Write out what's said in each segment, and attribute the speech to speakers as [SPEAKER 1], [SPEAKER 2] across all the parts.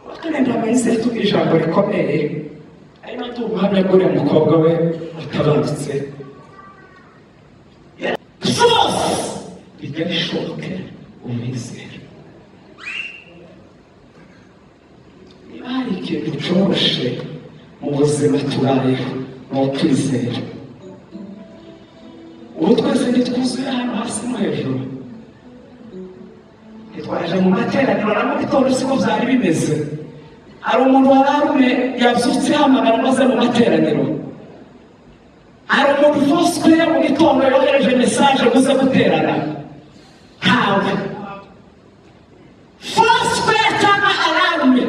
[SPEAKER 1] Wakane ndamaze tugira ijambo rikomeye, arimo aduha ubuhamya bw'uriya mukobwa we watabarutse. Byose bijya bishobokera umwizera. Niba hari ikintu coroshe mu buzima tubayeho, ni ukwizera. Ubu twese ntitwuzuye hano hasi no hejuru? Ntitwaje mu materaniro na mu gitondo? Siko byari bimeze? Hari umuntu wararume yabyutse hamagara maze mu materaniro? Hari umuntu Foursquare mu gitondo yohereje message muze guterana? Ntawe. Foursquare cyangwa alarme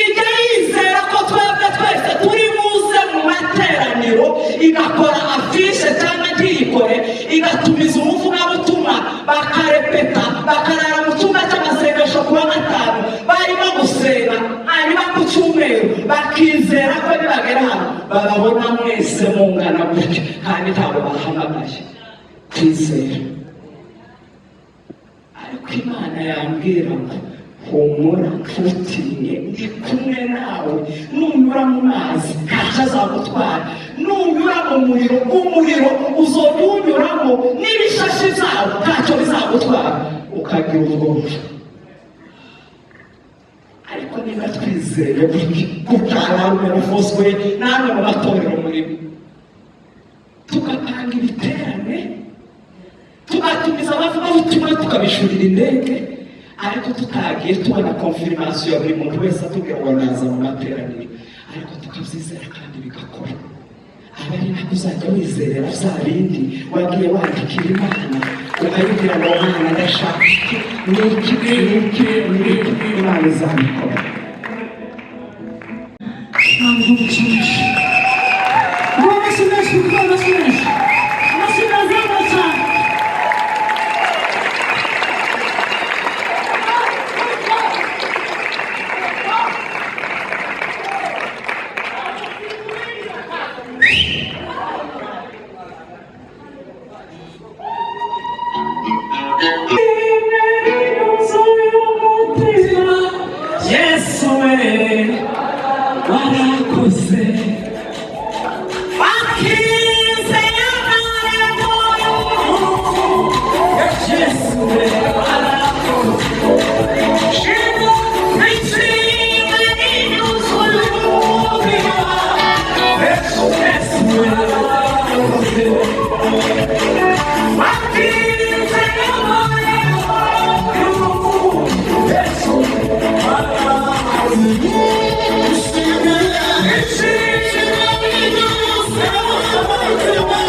[SPEAKER 1] ijya yizera ko twebwe twese turi buze mu materaniro, igakora affiche cyangwa ntiyikore, igatumiza umuvugabutumwa, bakarepeta, bakarara mu cyumba cy'amasengesho kuwa gatanu barimo gusenga, hanyuma ku cyumweru bakizera ko nibagera hano bababona mwese mungana gutya, kandi ntabwo bahamagaye. Kwizera. Ariko Imana yambwira ngo: "Humura, ntutinye, ndi kumwe nawe. Nunyura mu mazi, ntacyo azagutwara. Nunyura mu muriro, umuriro uzajya uwunyuramo n'ibishashi byawo, ntacyo bizagutwara." Ukagira ubwoba. Ariko niba twizeye gutya gutya, na Foursquare namwe mu matorero murimo, tugapanga ibiterane, tugatumiza abavugabutumwa, tukabishurira indege, ariko tutagiye tubona confirmation ya buri muntu wese atubwira ngo naza mu materaniro, ariko tukabyizera kandi bigakora, aba ari nako uzajya wizerera bya bindi wagiye wandikira Imana, ukayibwira ngo: "Mana, ndashaka iki n'iki n'iki n'iki." Imana izabikora.
[SPEAKER 2] Imana ivuga menshi. Ngo amashyi menshi, kuko amashyi menshi. Amashyi meza cyane.
[SPEAKER 1] Yesu we, warakoze, wakize amarembo. Yesu we, warakoze. Ishimwe rinyuzuye umutima. Yesu we, warakoze, wakize amarembo. Yesu, warakoze. Ishimwe rinyuzuye umutima.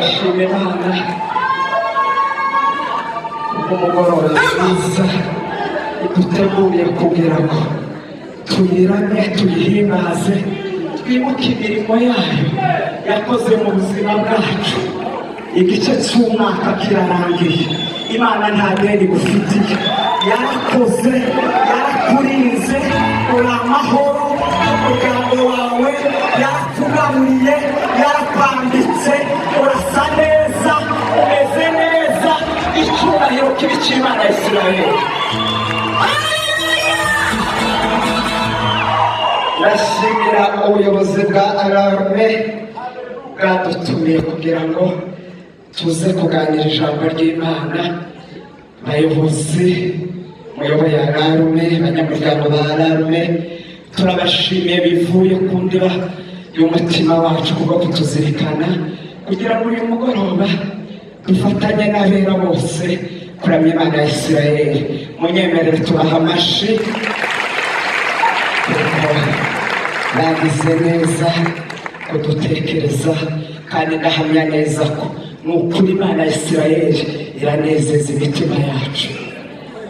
[SPEAKER 1] Ndashima Imana kubw'umugoroba mwiza iduteguriye kugira ngo tuyiramye, tuyihimbaze, twibuke imirimo yayo yakoze mu buzima bwacu. Igice cy'umwaka kirarangiye. Imana nta deni gufitiye, yarakoze, yarakurinze, uri amahoro, umuryango wawe yarakugaburiye, yarakwambitse, urasa neza, umeze neza. Icyubahiro kibe icy'Imana ya Isirayeli. Ndashimira ubuyobozi bwa Alarme bwadutumiye kugira ngo tuze kuganira ijambo ry'Imana. Bayobozi muyoboye Alarme, abanyamuryango ba Alarme, turabashimiye bivuye ku ndiba y'umutima wacu kubwo kutuzirikana kugira ngo uyu mugoroba dufatanye n'abera bose kuramya Imana ya Isirayeli. Munyemerere tubaha amashi kuko bagize neza kudutekereza, kandi ndahamya neza ko ni ukuri Imana ya Isirayeli iranezeza imitima yacu.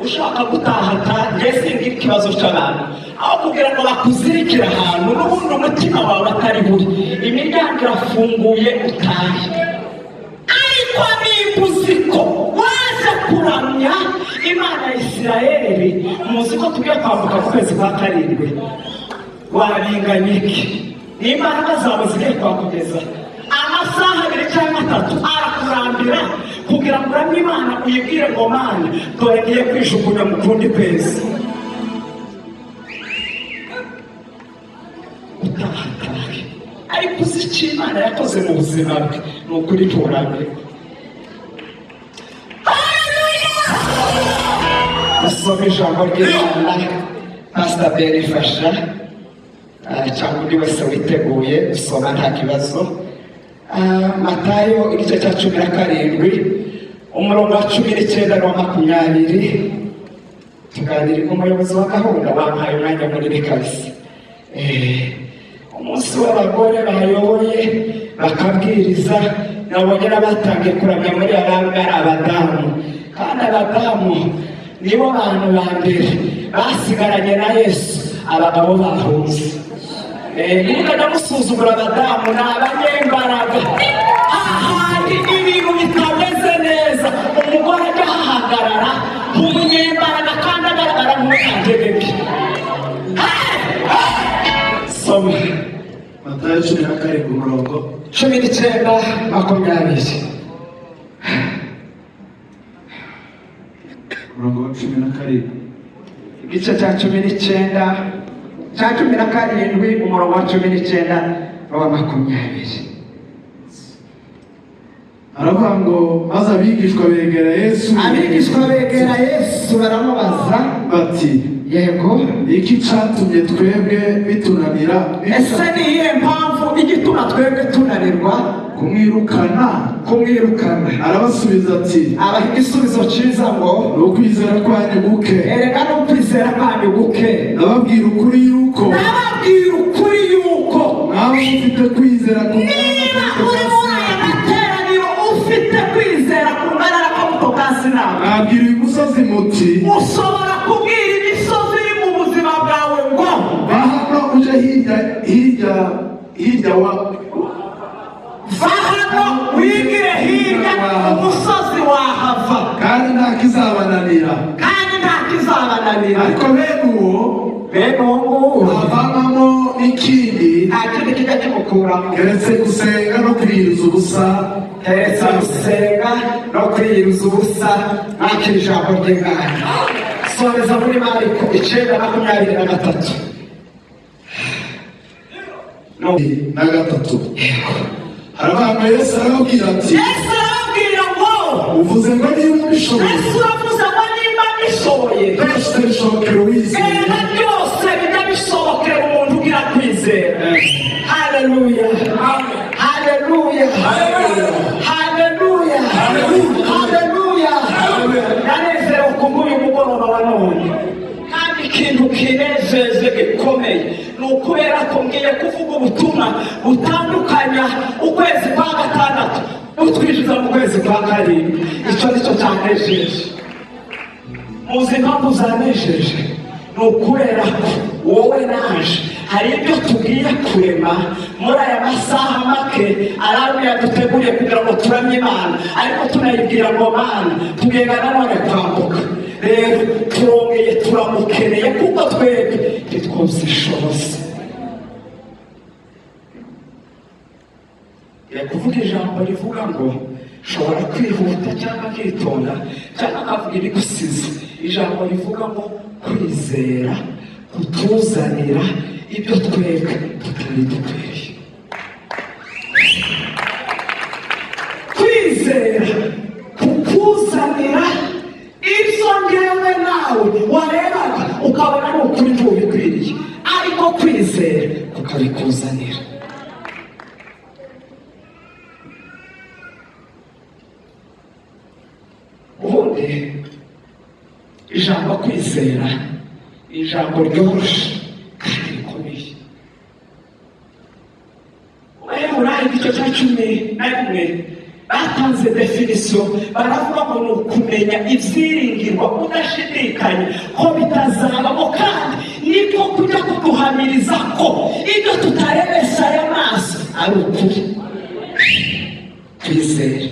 [SPEAKER 1] Ushaka gutaha, njye singira ikibazo cy'abantu. Aho kugira ngo bakuzirikire ahantu n'ubundi umutima wawe atari buri, imiryango irafunguye, utahe. Ariko nimba uzi ko waje kuramya Imana ya Isirayeli, muzi ko tugiye kwambuka ku kwezi kwa karindwi, wabinganya iki? Ni imbaraga zawe zigiye kwakugeza amasaha 2 cyangwa 3 arakurambira kugira ngo uramye Imana, uyibwire ngo: "Mana, dore ngiye kwijugunya mu kundi kwezi." Utahatahe, ariko uzi icyo Imana yakoze mu buzima bwe, ni ukuri nturambirwa. Dusome ijambo ry'Imana. Pasita Beri, fasha, cyangwa undi wese witeguye gusoma, nta kibazo. Matayo igice cya 17, umurongo wa 19 n'uwa 20. Tuganire umuyobozi wa gahunda wampaye umwanya munini kabisa. Umunsi w'abagore bayoboye bakabwiriza, nabonye n'abatangiye kuramya muri Alarme ari abadamu, kandi abadamu nibo bantu ba mbere basigaranye na Yesu abagabo bahunze. Ntimukajya musuzugura abadamu, ni abanyembaraga. Hahandi ibintu bitameze neza, umugore ajya ahahagarara nk'umunyembaraga kandi agaragara nk'umutantegeke. Soma.
[SPEAKER 3] Matayo 17, umurongo
[SPEAKER 1] 19, 20.
[SPEAKER 3] Umurongo wa 17.
[SPEAKER 1] Igice cya 19, cya 17, umurongo wa 19 n'uwa 20.
[SPEAKER 3] Aravuga ngo: "Maze abigishwa begera Yesu."
[SPEAKER 1] Abigishwa begera Yesu, baramubaza
[SPEAKER 3] bati:
[SPEAKER 1] Yego.
[SPEAKER 3] "Iki catumye twebwe bitunanira?"
[SPEAKER 1] Ese ni iyihe mpamvu igituma twebwe tunanirwa
[SPEAKER 3] kumwirukana?
[SPEAKER 1] Kumwirukana.
[SPEAKER 3] Arabasubiza ati:
[SPEAKER 1] Abaha igisubizo cyiza ngo:
[SPEAKER 3] "Ni ukwizera kwanyu guke."
[SPEAKER 1] "Erega ni ukwizera kwanyu guke."
[SPEAKER 3] "Ndababwira ukuri yuko"
[SPEAKER 1] "Ndababwira ukuri yuko"
[SPEAKER 3] "mwaba mufite kwizera
[SPEAKER 1] Niba uri muri aya materaniro ufite kwizera kungana n'akabuto ka sinapi,
[SPEAKER 3] mwabwira uyu musozi muti:
[SPEAKER 1] ushobora kubwira imisozi iri mu buzima bwawe ngo:
[SPEAKER 3] 'Va hano uje hirya hirya hirya wa
[SPEAKER 1] 'Va hano wigire hirya,' umusozi wahava."
[SPEAKER 3] Kandi nta kizabananira.
[SPEAKER 1] Kandi nta kizabananira.
[SPEAKER 3] Ariko bene uwo
[SPEAKER 1] Bene uwo nguwo
[SPEAKER 3] ntavanamo n'ikindi
[SPEAKER 1] nta kindi kijya kimukuramo
[SPEAKER 3] keretse gusenga no kwiyiriza ubusa."
[SPEAKER 1] Keretse gusenga no kwiyiriza ubusa. Nakira ijambo ry'Imana. Soreza muri Mariko 9, 23. No.
[SPEAKER 3] Na gatatu haravuga ngo: Yesu arababwira ati:
[SPEAKER 1] Yesu arababwira ngo:
[SPEAKER 3] "Uvuze ngo niba ubishoboye."
[SPEAKER 1] Yesu uravuze ngo nimba bishoboye.
[SPEAKER 3] Byose bishobokera uwizeye.
[SPEAKER 1] Erega byose bijya bishobokera umuntu ugira kwizera. Haleluya, haleluya, haleluya, haleluya! Ndanezerewe kubw'uyu mugoroba wa none, kandi ikintu kinejeje gikomeye ni ukubera ko ngiye kuvuga ubutumwa butandukanya ukwezi kwa gatandatu. Utwinjiza mu kwezi kwa karindwi. Icyo nicyo cyanejeje. Muzi impamvu zanejeje? Ni ukubera ko wowe naje hari ibyo tugiye kurema muri aya masaha make alarme yaduteguriye kugira ngo turamye Imana, ariko tunayibwira ngo: "Mana, tugenda nanone kwambuka." Rero turongeye turamukeneye, kuko twebwe ntitwozishoboze. Kuvuga ijambo rivuga ngo nshobora kwihuta cyangwa akitonda cyangwa akavuga ibigusize. Ijambo rivuga ngo kwizera kutuzanira ibyo twebwe tutari dukwiriye. Kwizera kukuzanira ibyo ngewe nawe warebaga ukabona ni ukuri ntubikwiriye, ariko kwizera kukabikuzanira. Ubundi ijambo kwizera ni ijambo ryoroshye kandi rikomeye. Abaheburayo igice cya 11 batanze définition, baravuga ngo ni ukumenya ibyiringirwa udashidikanya ko bitazabamo, kandi niko kujya kuduhamiriza ko ibyo tutarebesha aya maso ari ukuri. Kwizera,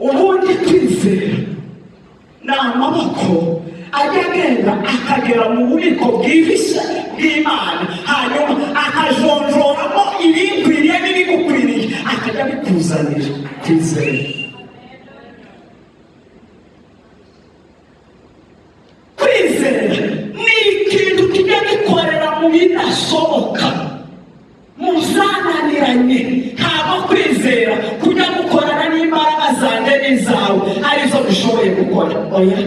[SPEAKER 1] ubundi kwizera ni amaboko ajya agenda akagera mu bubiko bwihishe bw'Imana, hanyuma akajonjoramo ibinkwiriye n'ibigukwiriye, akajya abikuzanira. Kwizera, kwizera ni ikintu kijya gikorera mu bidashoboka, mu byananiranye. Ntabwo kwizera kujya gukorana n'imbaraga zanjye n'izawe arizo dushoboye gukora, oya.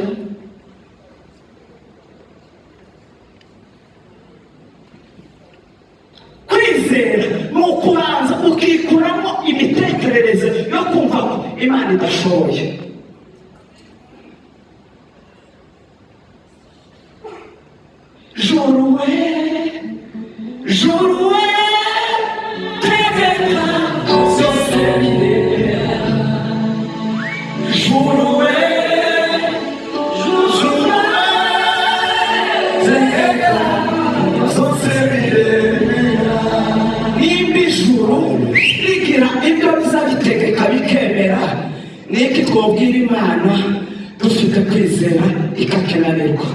[SPEAKER 1] Kwizera ni ukubanza ukikuramo imitekerereze yo kumva ko Imana idashoboye. Juru we, juru we, tegeka byose birera. Juru we, juru we, tegeka
[SPEAKER 3] Byose biremera.
[SPEAKER 1] Nimba ijuru rigira ibyo bizabitegeka bikemera, niki twabwira Imana dufite kwizera ikakinanirwa?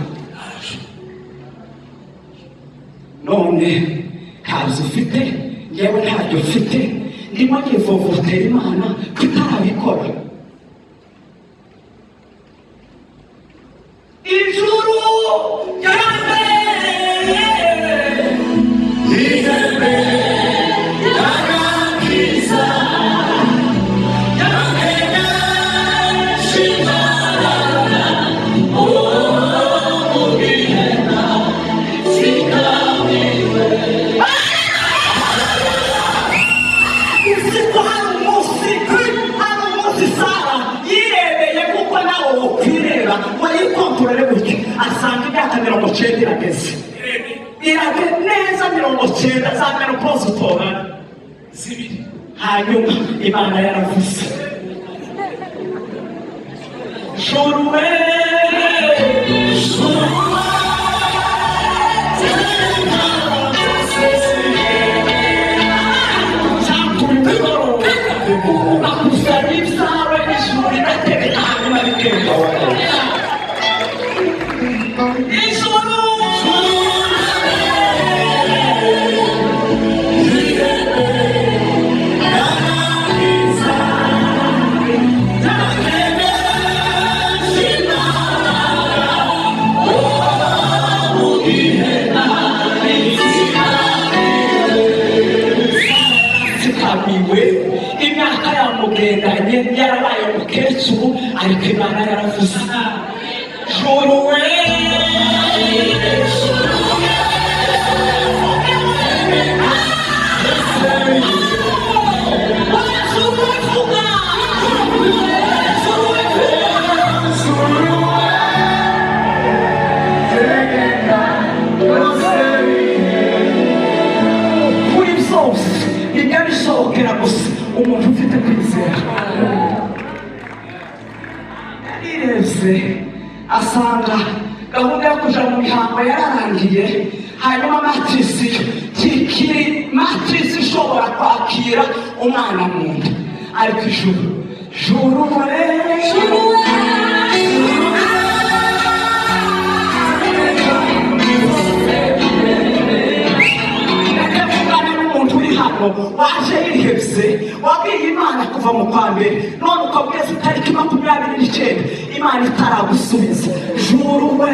[SPEAKER 1] None ntabyo ufite, yewe ntabyo mfite, ndimo nivovotera Imana ko itarabikora. Ijuru ryambereye
[SPEAKER 3] Ihembe ry'agakiza, ryamenyesha imbaraga, uwo mugihena zikamiwe.
[SPEAKER 1] Uzi ko hari umunsi Sara yirebeye, kuko nawe wokwireba wayikontorore gutya, asanga imyaka 90 irageze, irageze neza 90 za ménopause utorana
[SPEAKER 3] Zibiri.
[SPEAKER 1] Hanyuma Imana yaravuze: "Juru we, juru we, cyakubita ugakusanya ibyawe, ijuru rirategeka, hanyuma bikemera." Ijuru. Zikamiwe, imyaka yamugendanye, yarabaye umukecuru, ariko Imana yaravuze: "Juru we." Juru we, vuga! Juru we, vuga!
[SPEAKER 3] Tegeka byose biremera.
[SPEAKER 1] Kuri byose bijya bisohokera gusa. Ufite kwizera yarirebye asanga gahunda yo kuja mu mihango yararangiye, hanyuma matrice tikiri matrice ishobora kwakira umwana mu nda. Ariko ijuru, juru we, juru we, reka mvugane n'umuntu uri hano waje yihebye, wabwiye Imana kuva mu kwa mbere, none ukaba ugeze itariki 29 Imana itaragusubiza. Juru we,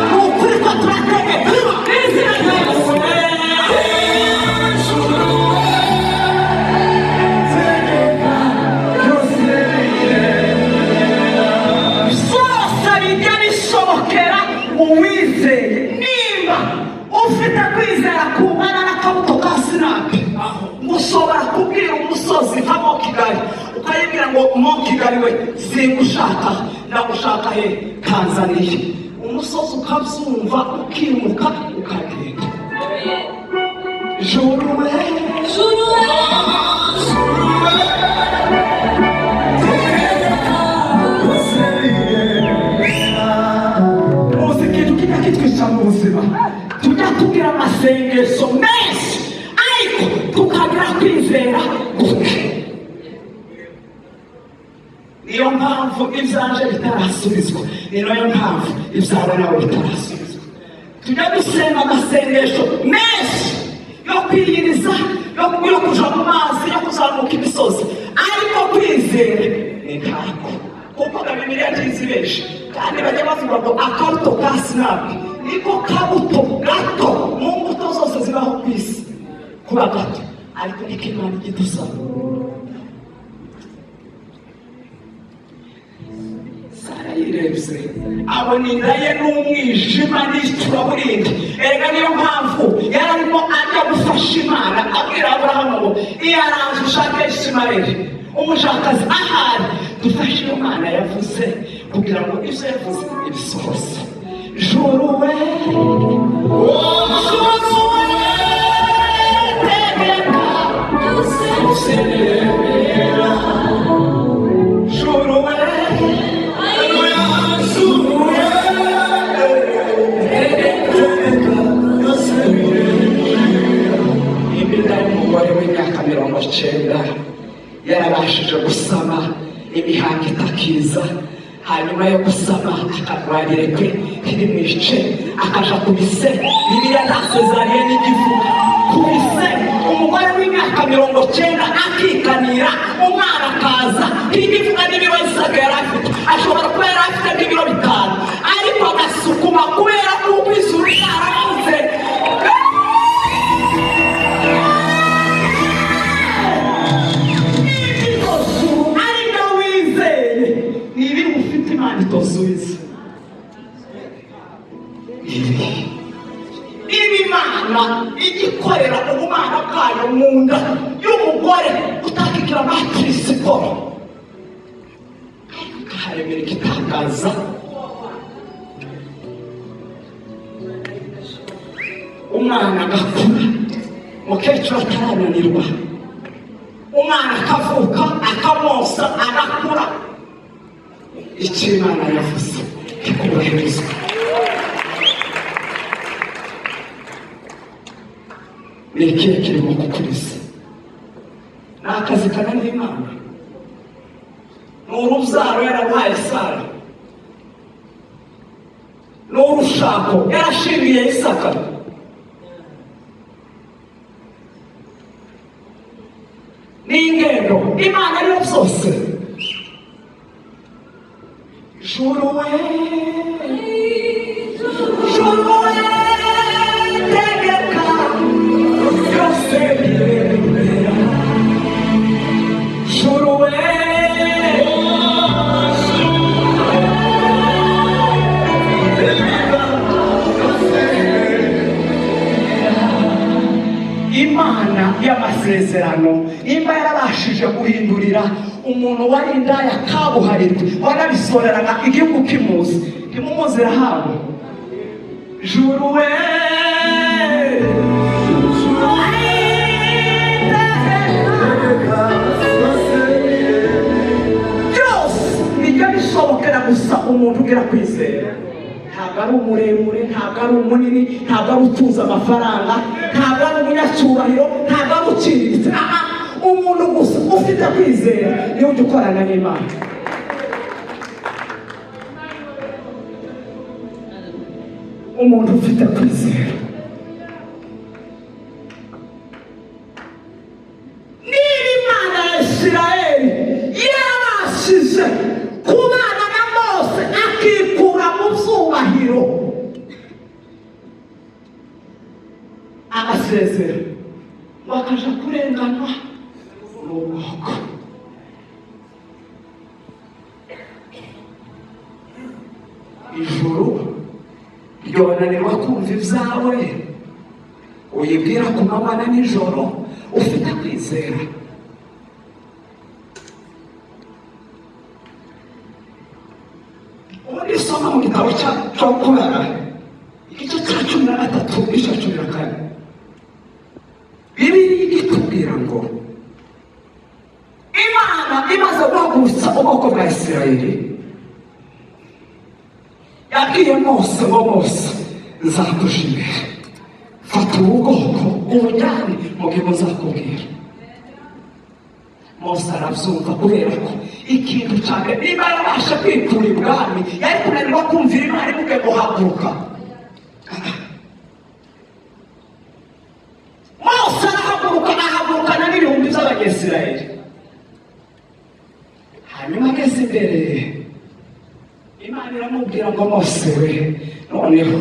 [SPEAKER 1] ni ukuri ko turategeka izina rya Yesu. Byose bijya bishobokera uwizeye. Nimba ufite kwizera kungana n'akabuto ka sinapi, ushobora kubwira umusozi nka Mont Kigali, ukayibwira ngo: "Mont Kigali we, singushaka, ndagushaka he? Tanzaniya." Umusozi ukabyumva, ukimuka, ukagenda. Juru we,
[SPEAKER 2] Juru we.
[SPEAKER 3] Juru we, tegeka byose biremera.
[SPEAKER 1] Muzi ikintu kijya kitwica mu buzima? Tujya tugira amasengesho menshi, ariko tukagira kwizera guke. Niyo mpamvu ibyanje bitarasubizwa, ni nayo mpamvu ibyawe nawe bitarasubizwa. Tujya dusenga amasengesho menshi yo kwiyiriza, yo kuja mu mazi, yo kuzamuka imisozi, ariko kwizera ni ntako, kuko na Bibiliya ntizi benshi kandi bajya bavuga ngo akabuto ka sinapi niko kabuto gato mu mbuto zose zibaho ku isi kuba gato, ariko niko Imana ijya idusaba. Sara yirebye abona inda ye n'umwijima n'icuraburindi. Erega niyo mpamvu yari arimo ajya gufasha Imana, abwira Aburahamu ngo: "Iyo araje ushake Ishimayeli umushakazi, ahari dufashe iyo Mana yavuze, kugira ngo ibyo yavuze ibisohoze." Juru we, juru we, tegeka
[SPEAKER 2] Byose
[SPEAKER 1] biremera. Juru we,
[SPEAKER 3] Juru we, tegeka byose biremera.
[SPEAKER 1] Imbuga y'umugore w'imyaka 90 yarabashije gusama, imihango itakiza, hanyuma yo gusama akarwara irekwe ntirimwice, akaja ku bise. Bibiliya nta césarienne n'igivuga ku bise. Umugore w'imyaka 90 akikanira, umwana akaza ntibivuga. N'ibiro Isaka yari afite, ashobora kuba yari afite nk'ibiro 5, ariko agasukuma kubera kuko ijuru ryaravuze. Iryo juru ari ryo wizeye, ni ibi ufite Imana itosubiza ibi. Imana igikorera ubumana bwayo mu nda y'umugore utakikira matrice ikora, ariko ikaharemera igitangaza, umwana agakura umukecuru atarananirwa, umwana akavuka, akamwosa, agakura. Icyo Imana yavuze kikubahirizwa. Ni ikihe kirimo kukuriza? Ni akazi kananiye Imana? Ni urubyaro yaraguhaye Sara? Ni urushako yarashingiye Isaka? Ni ingendo? Imana ariyo byose. Juru we, juru we, tegeka byose biremera. Juru we. Imana y'amasezerano imba yarabashije guhindurira umuntu wari indaya kabuharirwe, wanabisoreraga igihugu kimuzi. Ntimumuzi Rahabu? Juru we, juru we, byose bijya bishobokera gusa umuntu ugira kwizera. Ntabwo ari umuremure, ntabwo ari umunini, ntabwo ari utunze amafaranga, ntabwo ari umunyacyubahiro, ntabwo ari uciriritse. Aha umuntu gusa ufite kwizera niwe ujya ukorana n'Imana. Umuntu ufite kwizera, niba Imana ya Isirayeli yarabashije kubana na Mose akikura mu byubahiro agasezera ngo akaja kurenganwa n'ubwoko, ijuru ryonanirwa kumva ibyawe uyibwira ku manywa na nijoro ufite kwizera? Ubundi isoma mu gitabo cyo Kubara, igice cya 13 n'ica 14, Bibiliya itubwira ngo Imana imaze guhagurutsa ubwoko bwa Isirayeli, yabwiye Mose ngo: "Mose, nzakuja imbere, fata ubu bwoko ubujyane mu gihe nzakubwira." Mose arabyumva, kubera ko ikintu cya mbere, niba yarabasha kwikura ibwami, yari kunanirwa kumvira Imana imubwiye ngo haguruka? Mose arahaguruka, ahagurukana n'ibihumbi by'Abanyesirayeli. Hanyuma ageze imbere, Imana iramubwira ngo: "Mose we, noneho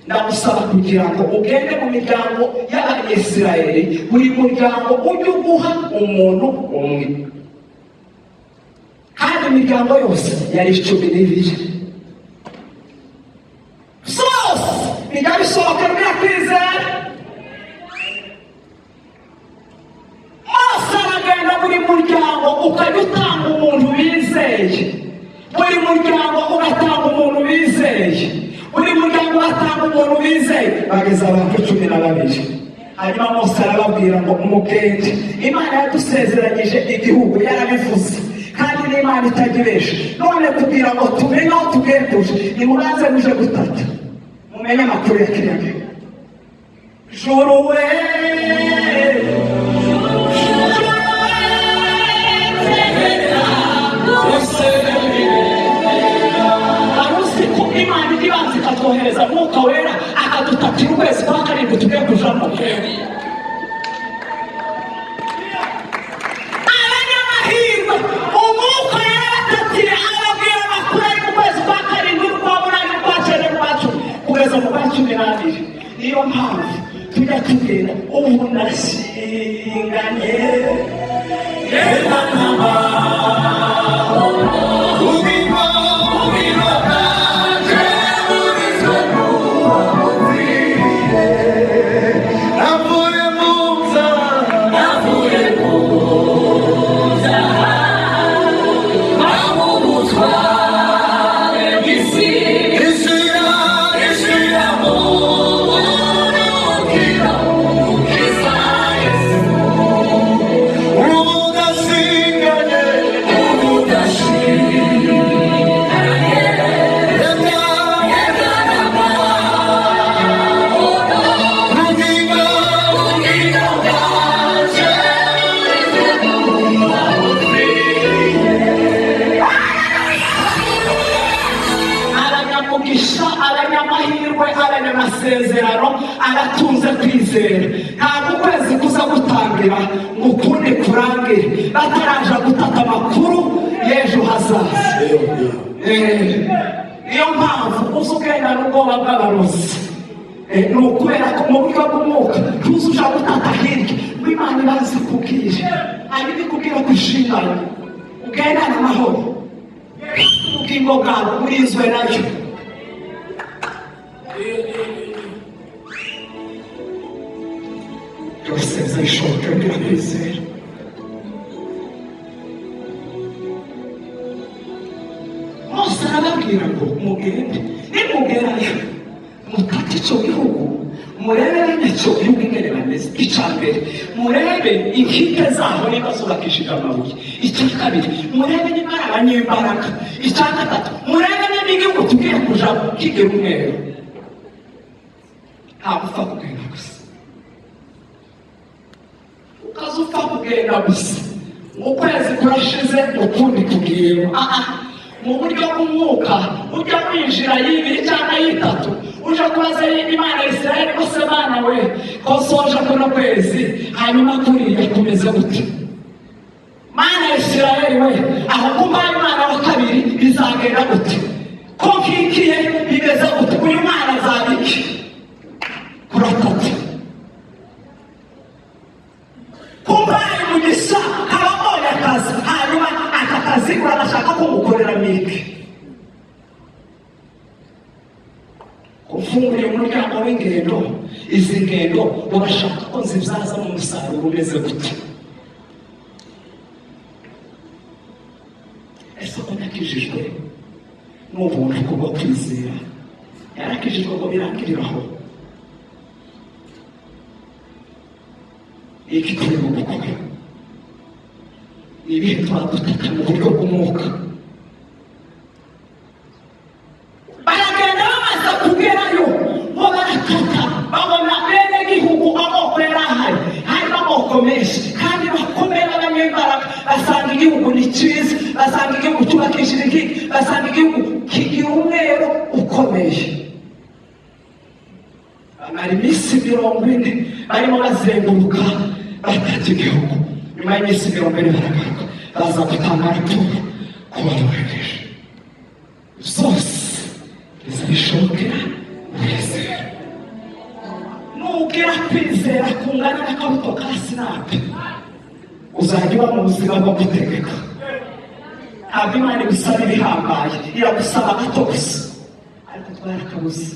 [SPEAKER 1] ndagusaba kugira ngo ugende mu miryango y'Abanyesirayeli, buri muryango ujye uguha umuntu umwe." Kandi imiryango yose yari 12. Zose bijya bisohoka birakwizera. Mose aragenda, buri muryango ukajya utanga umuntu bizeye, buri muryango ugatanga umuntu bizeye, buri muryango ugatanga umuntu bizeye, bageze abantu 12. Hanyuma Mose arababwira ngo: "Mugende, Imana yadusezeranyije igihugu, yarabivuze, kandi n'Imana itajya ibesha. None kugira ngo tumenye aho tugenduje, nimubanze muje gutata mumenye amakuru ya kiriya gihugu." Juru we, juru we, wari uzi ko Imana ijya ibanza ikatwohereza Mwuka Wera akadutatira ukwezi kwa karindwi tugiye kujamo? Abanyamahirwe, Umwuka yarabatatire, ababwira amakuru ari mu kwezi kwa karindwi, n'ukwa munani, n'ukwa cyenda, n'ukwa 10, kugeza mu kwa 12. Niyo mpamvu tujya tugenda ubu nashinganye.
[SPEAKER 3] Ubugingo bwanje burizwe n'uwo mupfiriye. Navuye mu byaha, navuye mu byaha, mu butware bw'isi, ishira mu buruhukiro bwiza Yesu. Ubu ndashinganye, ubu ndashinganye, yenda ubugingo bwanje burizwe n'uwo mupfiriye.
[SPEAKER 1] Abanyamugisha, abanyamahirwe, abanyamasezerano, abatunze kwizera, ntabwo ukwezi kuza gutangira ngo ukundi kurangire bataraja gutata amakuru y'ejo hazaza. Niyo mpamvu uza ugendana ubwoba bw'abarozi. Ni ukubera ko mu buryo bw'umwuka tuzi uja gutata hirya ngo Imana ibaze ikubwire, hanyuma ikubwira ko ishinganye, ugendane amahoro, ubugingo bwawe burinzwe nayo. Byose bizashoboka birakwizera. Mose arababwira ngo: "Mugende, nimugerayo mutate." Icyo gihugu murebe bene icyo gihugu ingene bameze. Icya mbere, murebe inkike zaho niba zubakishije amabuye. Icya kabiri, murebe niba ari abanyembaraga. Icya gatatu, murebe niba igihugu tugiye kujamo kigira umweru. Ntabwo upfa kugenda gusa, ukaza upfa kugenda gusa, ukwezi kurashize ukundi kugiyemo. Aha mu buryo bw'umwuka ujya winjira y'ibiri cyangwa y'itatu, uje kubaza Imana ya Israel ko se Mana we, ko soje kuno kwezi, hanyuma kuriya kumeze gute? Mana ya Israel we, aho kumbaye umwana wa kabiri bizagenda gute? Ko nkikiye bimeze gute? Uyu mwana azaba iki? Kuratatu kumbaye umugisha, kaba mbonye akazi, hanyuma aka kazi uragashaka ko ngukorera miki? Ufunguriye umuryango w'ingendo, izi ngendo urashaka ko nzibyaza mu musaruro umeze gute? Ese ko nakijijwe n'ubuntu kubwo kwizera, yarakijijwe ngo birangirire aho? Iki turimo gukora ni ibihe twadutaka mu buryo bw'umwuka? Baragenda, bamaze kugerayo bo barataka, babona bene gihugu, amoko yari ahari, harimo amoko menshi kandi bakomeye b'abanyembaraga. Basanga igihugu ni cyiza, basanga igihugu cyubakishije inkike, basanga igihugu kigira umwero ukomeye. Bamara iminsi 40 barimo bazenguruka batata igihugu. Nyuma y'iminsi 40 baragaruka, baza gutanga raporo ku babohereje. Zose bizabishobokera uwizera. Nugira kwizera kungana n'akabuto ka sinapi, uzajya uba mu buzima bwo gutegeka. Ntabwo Imana igusaba ibihambaye, iragusaba gato gusa, ariko twarakabuze.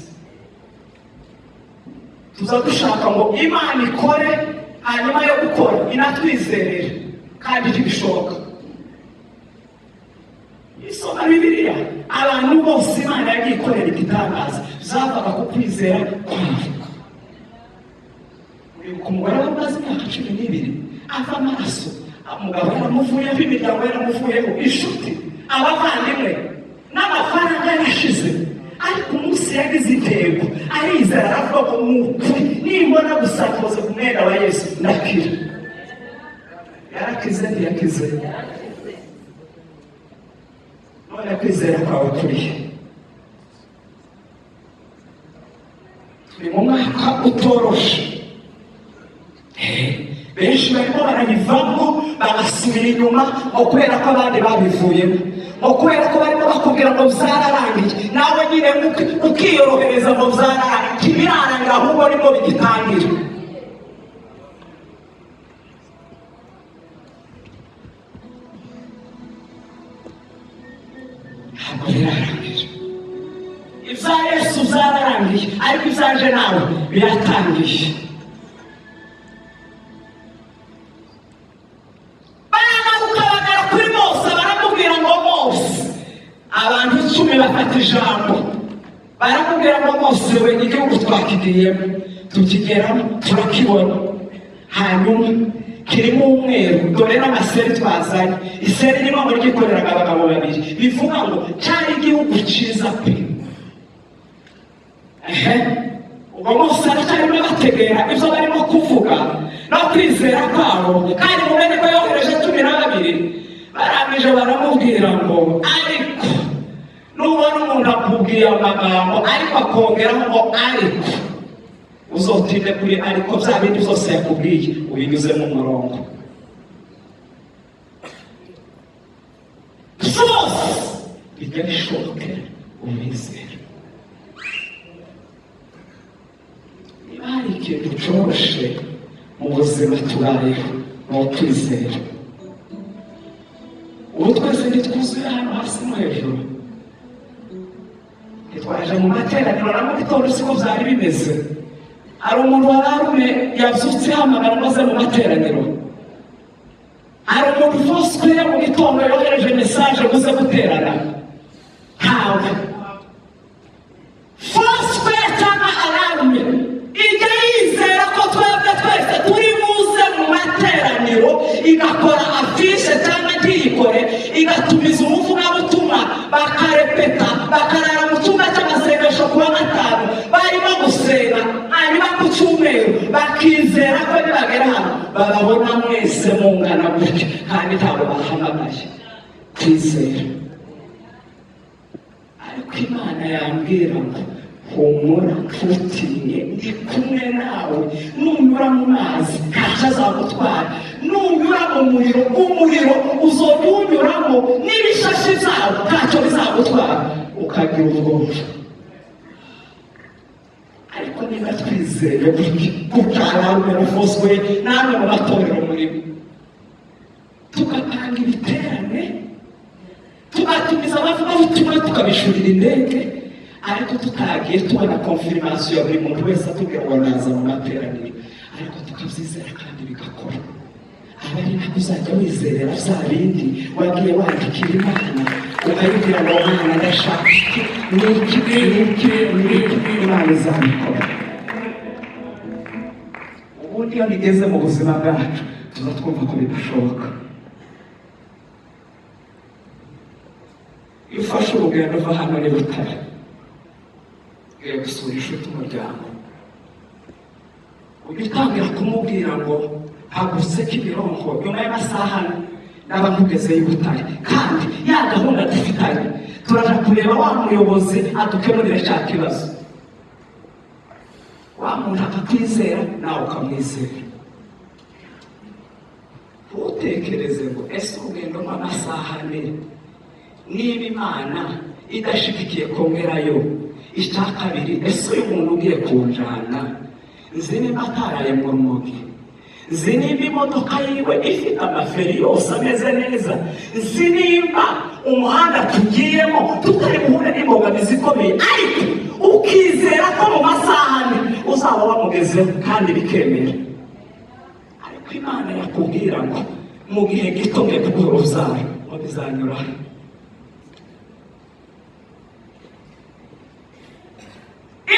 [SPEAKER 1] Tuza dushaka ngo Imana ikore, hanyuma yo gukora inatwizerere, kandi ntibishoboka. Isoma Bibiliya, abantu bose Imana yagiye ikorera igitangaza zavaga ku kwizera kwabo. Uribuka umugore wari umaze imyaka 12 ava amaraso, umugabo yaramuvuyeho, imiryango yaramuvuyeho, inshuti, abavandimwe n'amafaranga yarashize, ariko umunsi yagize intego arizera, aravuga ngo ni ukuri, nimbona gusa koze ku mwenda wa Yesu ndakira. Yarakize, ntiyakize? None kwizera kwawe kurihe? Turi mu mwaka utoroshe. Benshi barimo barabivamo, bagasubira inyuma ngo kubera ko abandi babivuyemo, ngo kubera ko barimo bakubwira ngo byararangiye, nawe nyine ukiyorohereza ngo byararangiye. Ntibirarangira, ahubwo nibwo bigitangira. Ntabwo birarangira. Ibya Yesu byararangiye, ariko ibyaje nawe biratangiye. Baragaruka, bagera kuri Mose, baramubwira ngo Mose, abantu 10 bafata ijambo, baramubwira ngo Mose we, igihugu twakigiyemo, tukigeramo, turakibona, hanyuma kirimo umweru, dore n'amaseri twazanye. Iseri ririmo ngo ryikoreraga abagabo babiri, bivuga ngo cyari igihugu cyiza pe. Ehe, ubwo Mose aracyarimo bategera ibyo barimo kuvuga no kwizera kwabo, kandi mumenye ko yohereje 12. Barangije baramubwira ngo ariko nubona umuntu akubwiye amagambo ariko akongeraho ngo ariko, uzotinde kuri ariko, bya bindi byose yakubwiye ubinyuzemo umurongo. Byose bijya bishobokera umwizera. Niba hari ikintu cyoroshe mu buzima tubayeho, ni ukwizera. Ubu twese ntitwuzuye hano hasi no hejuru? Ntitwaje mu materaniro na mu gitondo siko byari bimeze? Hari umuntu wararume yabyutse hamagara maze mu materaniro? Hari umuntu Foursquare mu gitondo yohereje message muze guterana? Ntawe. Foursquare cyangwa alarm. cyumweru, bakizera ko nibagera hano bababona mwese mungana gutya, kandi ntabwo bahamagaye. Kwizera. Ariko Imana yambwira ngo: "Humura, ntutinye, ndi kumwe nawe. Nunyura mu mazi ntacyo azagutwara, nunyura mu muriro, umuriro uzajya uwunyuramo n'ibishashi byawo ntacyo bizagutwara," ukagira ubwoba. Ariko niba twizeye gutya, kuko ruvuzwe namwe mu matorero murimo, tugapanga ibiterane, tugatumiza abavugabutumwa, tukabishurira indege, ariko tutagiye tubona confirmation ya buri muntu wese atubwira ngo naza mu materaniro, ariko tukabyizera kandi bigakora, aba ari nako uzajya wizerera bya bindi wagiye wandikira Imana, ukayibwira ngo: "Mana, ndashaka iki n'iki n'iki n'iki," Imana izabikora. Ubundi iyo bigeze mu buzima bwacu, tuza twumva ko bidashoboka. Iyo ufashe urugendo uva hano ni Butare, ugiye gusura inshuti, umuryango, ujya utangira kumubwira ngo hagurutse Kimironko, nyuma y'amasaha ane naba nkugezeyo i Butare, kandi ya gahunda dufitanye, turaja kureba wa muyobozi adukemurire cya kibazo. Wa muntu akakwizera, nawe ukamwizera. Ntutekereze ngo: "Ese urugendo rw'amasaha ane, niba Imana idashigikiye kongerayo?" Icya kabiri, ese uyu muntu ugiye kunjana, nzi nimba ataraye mu rumogi? Nzi nimba imodoka yiwe ifite amaferi yose ameze neza? Nzi nimba umuhanda tugiyemo tutari buhure n'imbogamizi ikomeye? Ariko ukizera ko mu masaha ane uzaba wamugezeho, kandi bikemera. Ariko Imana yakubwira ngo: "Mu gihe gito ngiye kuguha urubyaro," ngo bizanyura?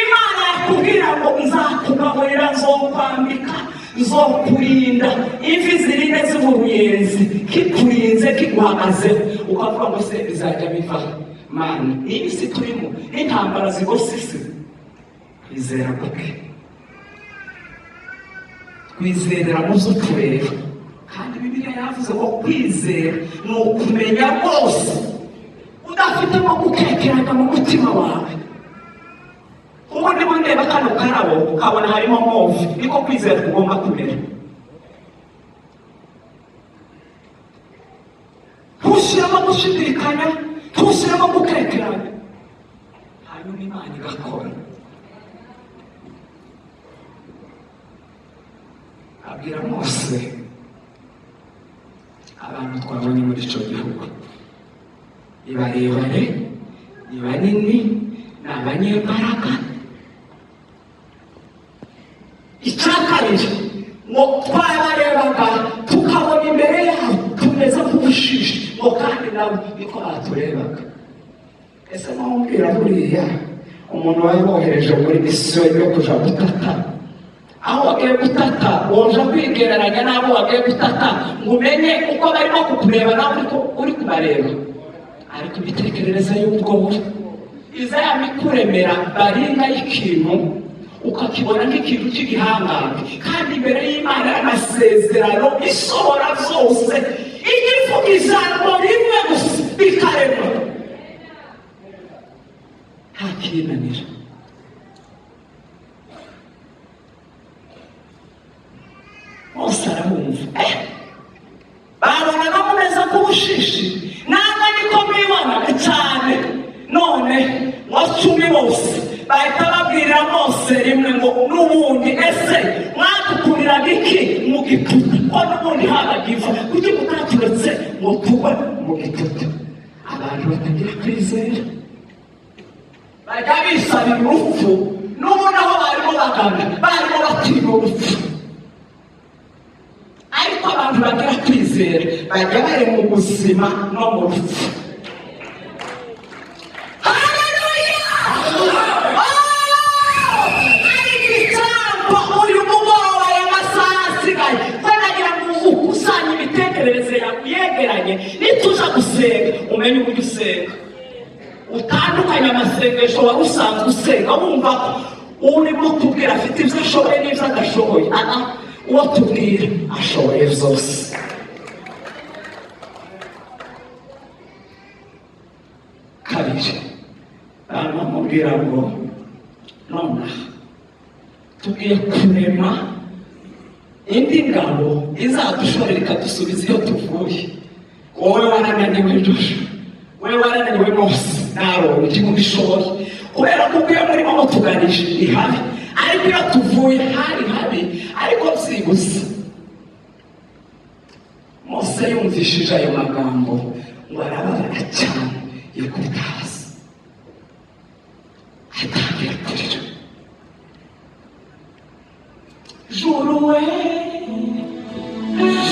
[SPEAKER 1] Imana yakubwira ngo: "Nzakugaburira, nzokwambika, nzokurinda, imvi zirinde ziva uruyenzi kikurinze, kiguhagazeho," ukavuga ngo: "Se bizajya biva, Mana?" Iyi si turimo n'intambara zigose isi, kwizera guke. Twizerera mu byo tureba, kandi Bibiliya yavuze ngo kwizera ni ukumenya rwose udafitemo gukekeranya mu mutima wawe. Ubu ndimo ndeba kano karabo, kabona harimo mauve. Niko kwizera kugomba kumera: ntushyiramo gushidikanya, ntushyiramo gukekeranya, hanyuma Imana igakora. Abwira Mose: "Abantu twabonye muri icyo gihugu ni barebare, ni banini, ni abanyembaraga. Icya kabiri, ngo twabarebaga tukabona imbere yabo tumeze nk'ubushishi, ngo kandi nabo niko baturebaga. Ese mwumvira buriya umuntu wari wohereje muri misiyo yo kuja gutata, aho wagiye gutata, woja kwigereranya n'abo wagiye gutata ngo umenye uko barimo kukureba nawe uri kubareba? Ariko imitekerereze y'ubwoba iza yamikuremera baringa y'ikintu, ukakibona nk'ikintu cy'igihangange, kandi imbere y'Imana y'amasezerano ishobora byose, ijya ivuga ijambo rimwe gusa bikarema, nta kinanira. Bose arabumva, babonaga mumeze nk'ubushishi, ntabwo niko mwibonaga cyane. None ngo cumi bose bahita babwirira Mose rimwe ngo: "N'ubundi ese mwadukuriraga iki mu gitutu, ko n'ubundi habaga iva? Kuki mutaturetse ngo tugwe mu gitutu?" Abantu batagira kwizera bajya bisabira urupfu. N'ubundi aho barimo bagana, barimo batinya urupfu. Ariko abantu bagira kwizera bajya bari mu buzima no mu rupfu. Haleluya! Oh! Ariko icyampa uyu mugoroba, aya masaha asigaye, ko nagira ngo ukusanye imitekerereze yawe, uyegeranye, nituza gusenga umenye uburyo usenga, utandukanye amasengesho wari usanzwe usenga, wumva ko Urimo tubwira afite ibyo ashoboye n'ibyo adashoboye. Aha uwo tubwira ashoboye byose. Kabiri, baramubwira ngo nonaha tugiye kurema indi ngabo izadushorera ikadusubiza iyo tuvuye. Wowe warananiwe Joshua, wowe warananiwe Mose, nawe ntimubishoboye, kubera ko iyo murimo mutuganisha ni habi, ariko iyo tuvuye hari habi. Ariko byibuze Mose yumvishije ayo magambo ngo arababara cyane, yikubita hasi atangira kurira. Juru we,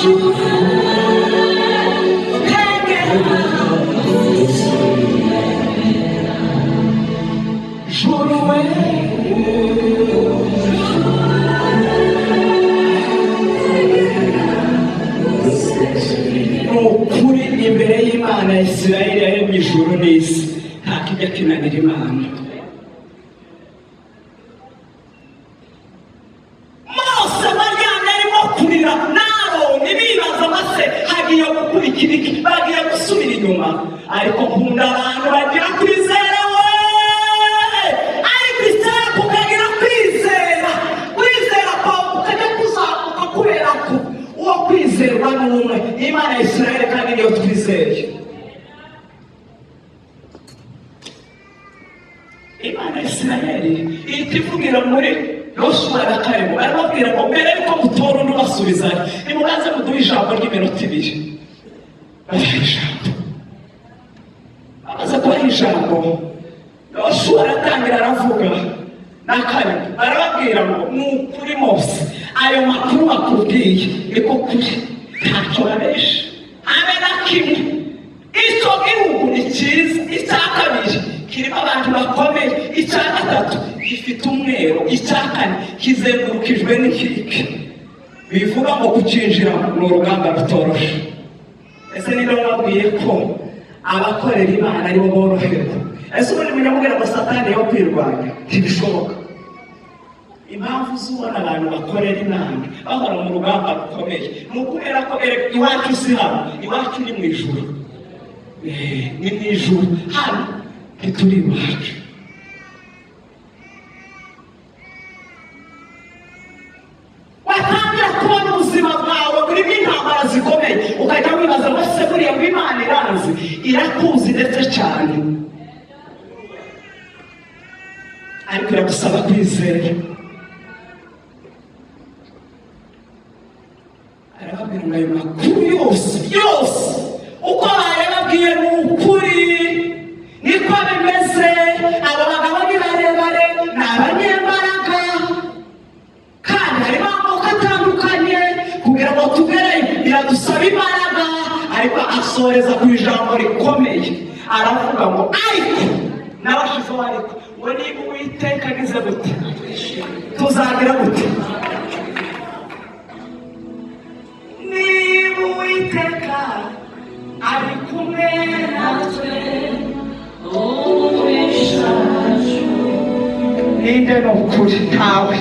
[SPEAKER 1] juru tegera, juru we. Ni ukuri, imbere y'Imana ya Isirayeli yaremye ijuru n'isi, nta kijya kinanira Imana. Mose baryamye arimo kurira n'Aroni, bibaza base hagiye gukurikira iki, bagiye gusubira inyuma. Ariko nkunda abantu bagira kwizera we, ariko isaaku ukagira kwizera, kwizera kwawe kukajya kuzamuka, kubera ko uwo kwizerwa ni umwe, Imana ya Isirayeli, kandi niyo twizeye. Imana ya Isirayeli ihita ivugira muri Yosuwa na Kalebu, arababwira ngo mbere yuko mutora undi ubasubizayo, nimubanze muduhe ijambo ry'iminota 2. Babaha ijambo. Bamaze kubaha ijambo, Yosuwa aratangira aravuga na Kalebu, arababwira ngo ni ukuri Mose, ayo makuru bakubwiye niko kuri, ntacyo babesha habe na kimwe. Icyo gihugu ni cyiza. Icya kabiri, kirimo abantu bakomeye. Icya gatatu, gifite umwero. Icya kane, kizengurukijwe n'inkike, bivuga ngo kukinjiramo ni urugamba rutoroshe. Ese niba wabwiye ko abakorera Imana aribo boroherwa, ese ubundi munyamubwira ngo Satani yo kwirwanya ntibishoboka? Impamvu z'ubona abantu bakorera Imana bahora mu rugamba rukomeye ni ukubera ko erega iwacu si hano, iwacu ni mu ijuru. Ni mu ijuru, hano ntituri iwacu. Watangira kubona ubuzima bwawe burimo intambara zikomeye, ukajya wibaza ngo se buriya ngo Imana iranzi? Irakuzi ndetse cyane, ariko iragusaba kwizera. Arababwira ngo ayo makuru yose yose uko bayababwiye ni ukuri, niko bimeze. Abo bagabo ni barebare, ni abanyembaraga, kandi harimo amoko atandukanye. Kugira ngo tugereyo biradusaba imbaraga. Ariko asoreza ku ijambo rikomeye, aravuga ngo ariko n'abashizeho, ariko ngo niba Uwiteka agize gute, tuzagira gute? Niba Uwiteka ari kumwe natwe,
[SPEAKER 2] Umubisha wacu
[SPEAKER 1] ninde? Ni ukuri ntawe.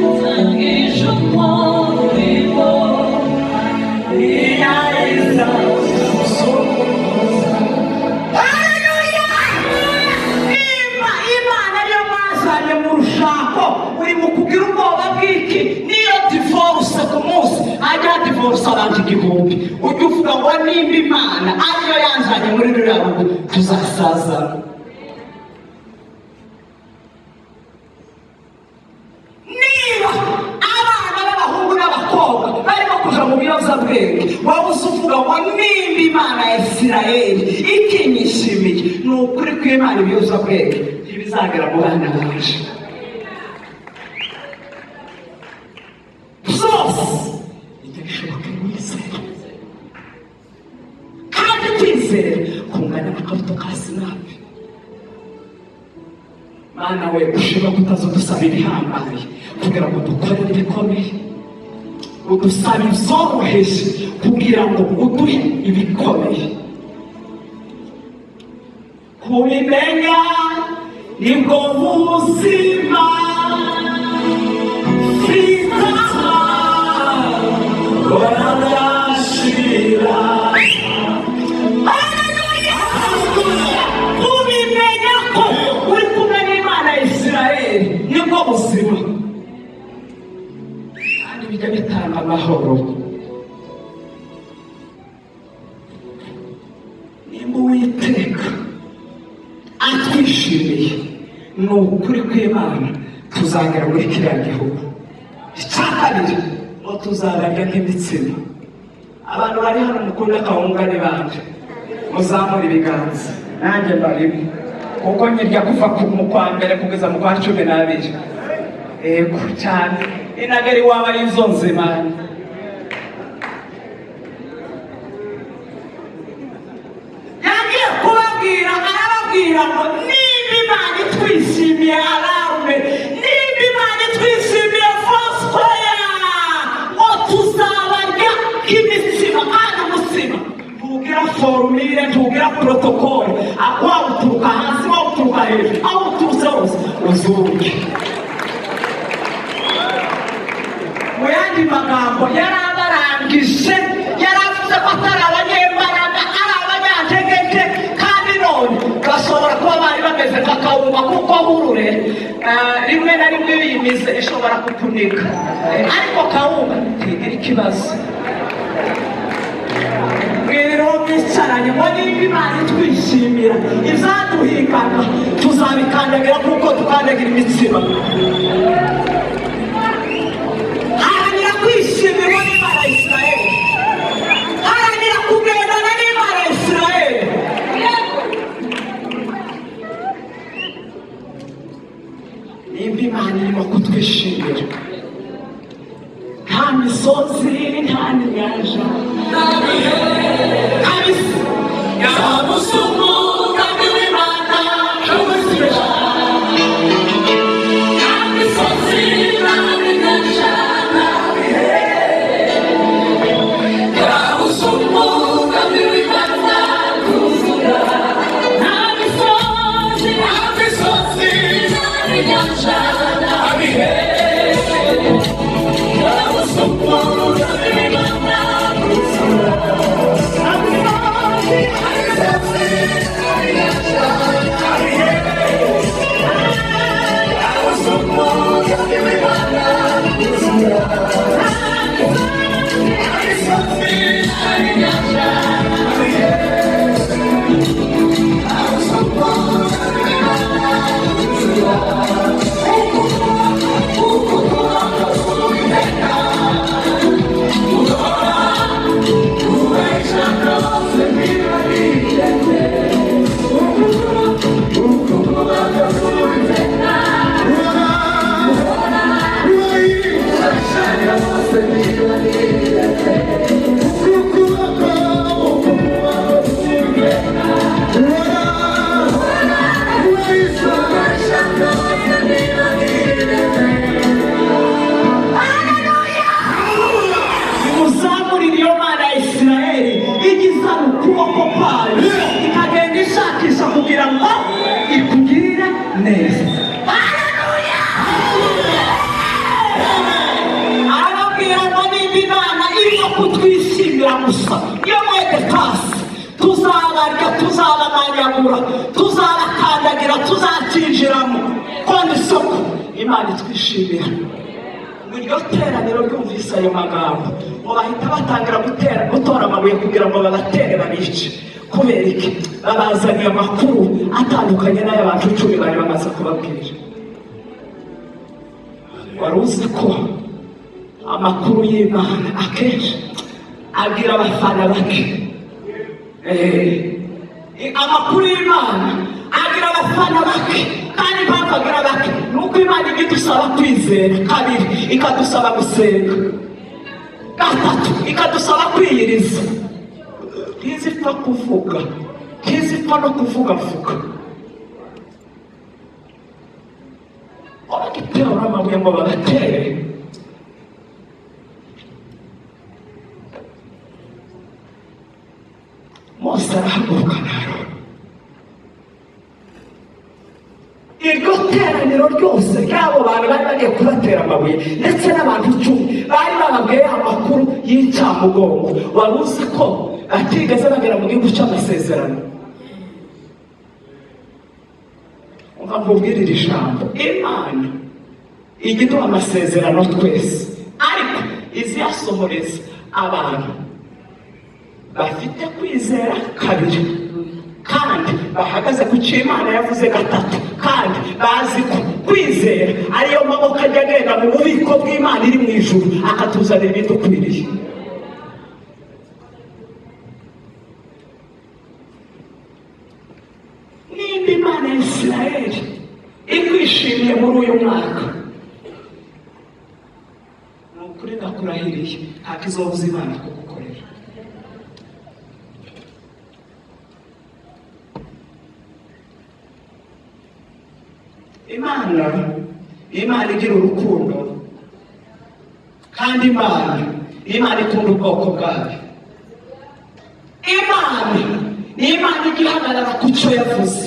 [SPEAKER 2] Utangije umurimo.
[SPEAKER 1] Iyariza. Haleluya! Niba Imana ariyo mwazanye mu rushako, uri mu kugira ubwoba bw'iki? Niyo divorce ku munsi ajya divorce abantu 1000, ujya uvuga ngo nimba Imana ariyo yanzanye muri ruriya rugo, tuzasazana. Niba abana b'abahungu n'abakobwa barimo kuja mu biyobyabwenge, waba uzi uvuga ngo nimba Imana ya Isirayeli ikinyishimiye, ni ukuri kw'Imana, ibiyobyabwenge ntibizagera mu bana baje. Byose bijya bishoboka mwizera, kandi kwizera kungana n'akabuto ka sinapi. Mana we, ushobora kutazadusaba ibihambaye kugira ngo dukore ibikomeye, udusaba ibyoroheje kugira ngo uduhe ibikomeye. Kubimenya nibwo buzima. Fitama barashira. Kubimenya ko uri kumwe n'Imana ya Isirayeli nibwo buzima, kandi bijya bitanga amahoro. Nimba Uwiteka atwishimiye, ni ukuri kw'Imana, tuzagera muri kiriya gihugu. Icya kabiri, ngo tuzabarya nk'imitsima. Abantu bari hano mukunda kawunga ni bande? Muzamura ibiganza. Nanjye mbarimo, kuko nyirya kuva mu kwa mbere kugeza mu kwa 12. Yego cyane, inagari waba ari izo nzima. Yagiye kubabwira, arababwira ngo nimba Imana itwishimiye, alarme, nimba Imana itwishimiye, Foursquare, ngo tuzabarya nk'imitsima. Kandi umutsima ntugira formule, ntugira protocole. Waba uturuka hasi, waba uturuka hejuru, aho uturutse hose uzurye. Mu yandi magambo, yari abarangije, yari avuze ko atari abanyembaraga, ari abanyantegeke. Kandi none bashobora kuba bari bameze nka kawunga, kuko burure rimwe na rimwe iyo uyimize ishobora kukunika. Ariko kawunga ntigira ikibazo. Mwiriwe mwicaranye ngo nimba Imana itwishimira, izaduhingana tuzabikandagira kuko tukandagira imitsima. Haranira kwishimirwa n'Imana ya Isirayeli, haranira kugendana n'Imana ya Isirayeli. Nimba Imana irimo kutwishimira, nta misozi, nta n'inyanja kabisa
[SPEAKER 2] Umugambi w'Imana ubuzima, nta misozi, nta n'inyanja, nta bihe yabuze umugambi w'Imana kuzuza. Nta misozi, nta misozi, nta n'inyanja, nta bihe yabuze umugambi w'Imana kuzuza. Nta misozi, nta misozi, nta n'inyanja, nta bihe yabuze umugambi w'Imana kuzuza. Nta misozi, nta n'inyanja, nta bihe yabuze umugambi w'Imana kuzuza. Ukuboko k'Uwiteka guhora kubesha bose ntibabireke. Ukuboko k'Uwiteka guhora kubesha bose ntibabireke. Ukuboko k'Uwiteka guhora kubesha bose ntibabireke.
[SPEAKER 1] Nimuzamurire iyo Mana ya Isirayeli igizana ukuboko kwayo, ikagenda ishakisha kugira ngo ikugirire neza. Haleluya! Arababwira ngo nimba Imana irimo kutwishimira gusa, iyo mwete pasi, tuzabarya, tuzabamanyagura, tuzabakandagira, tuzakinjiramo konti isoko. Imana itwishimira. Ngo iryo teraniro ryumvise ayo magambo, ngo bahita batangira gutera, gutora amabuye kugira ngo babatere babice. Kubera iki? Babazaniye amakuru atandukanye n'ay'abantu 10 bari bamaze kubabwira. Wari uzi ko amakuru y'Imana akenshi abwira abafana bake? Amakuru y'Imana agira abafana bake, kandi impamvu agira bake ni uko Imana ijya idusaba kwizera, kabiri ikadusaba gusenga, gatatu ikadusaba kwiyiriza. Ntizipfa kuvuga, ntizipfa no kuvugavuga. Bagitera amabuye ngo babatere, Mose arahaguruka na Aroni. Iryo teraniro ryose ry'abo bantu bari bagiye kubatera amabuye, ndetse n'abantu 10 bari bababwiye amakuru y'incamugongo. Wari uzi ko batigeze bagera mu gihugu cy'amasezerano? Umva nkubwire iri jambo: Imana ijya iduha amasezerano twese, ariko iziyasohoreza abantu bafite kwizera kabiri, kandi bahagaze ku cyo Imana yavuze gatatu, kandi bazi ko kwizera ariyo maboko ajya agenda mu bubiko bw'Imana iri mu ijuru, akatuzanira ibidukwiriye. Nimba Imana ya Isirayeli ikwishimiye muri uyu mwaka, ni ukuri ndakurahiriye, ntabwo izobuza Imana kugukorera. Imana, Imana igira urukundo, kandi Imana ikunda ubwoko bwayo. Imana ni Imana ijya ihagarara ku cyo yavuze,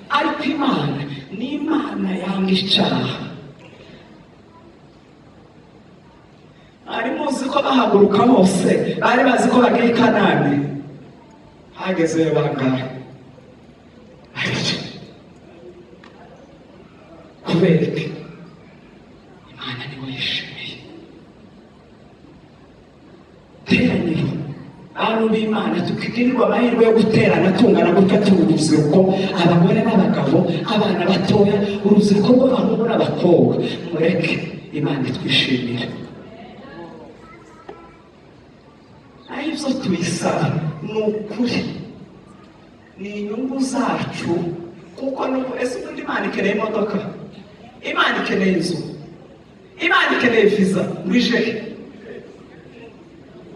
[SPEAKER 1] ariko Imana ni Imana yanga icyaha. Mwari muzi ko bahaguruka bose bari bazi ko bagiye i Kanani? Hagezeyo bangahe? Babiri. Kubera iki? Imana niwe yishimiye. Teraniro, bantu b'Imana, tukigirirwa amahirwe yo guterana tungana gutya, turi urubyiruko, abagore n'abagabo, abana batoya, urubyiruko rw'abahungu n'abakobwa, mureke Imana itwishimire. Aho ibyo tuyisaba ni ukuri, ni inyungu zacu, kuko nubu ese ubundi Imana ikeneye imodoka? Imana ikeneye inzu? Imana ikeneye viza ngo ijehe?